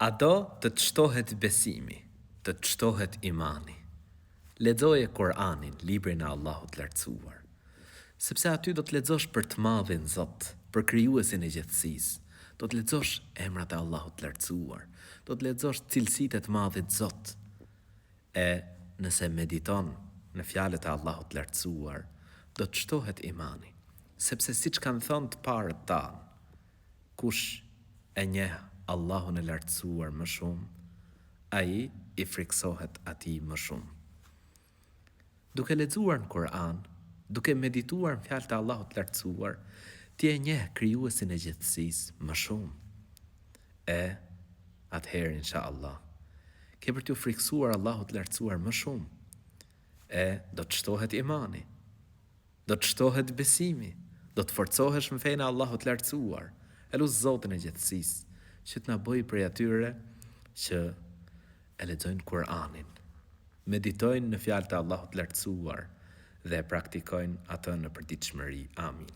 A do të të shtohet besimi, të të shtohet imani? Lexoje Kur'anin, librin e Allahut të Lartësuar. Sepse aty do të lexosh për të Madhin Zot, për Krijuesin e gjithësisë. Do të lexosh emrat e Allahut të Lartësuar, do të lexosh cilësitë e të Madhit Zot. E nëse mediton në fjalët e Allahut të Lartësuar, do të shtohet imani. Sepse siç kanë thënë të parët tanë, Kush e njeh Allahun e Lartësuar më shumë, ai i frikësohet Atij më shumë. Duke lexuar në Kur'an, duke medituar në fjalët e Allahut të Lartësuar, ti e njeh Krijuesin e gjithësisë më shumë. E, atëherë insha Allah, ke për t'iu frikësuar Allahut të Lartësuar më shumë. E, do të shtohet imani. Do të shtohet besimi, do të forcohesh në fenë e Allahut të Lartësuar. E lus Zotin e gjithësisë, që të na bëjë prej atyre që e lexojnë Kur'anin, meditojnë në fjalët e Allahut të Lartësuar dhe e praktikojnë atë në përditshmëri. Amin.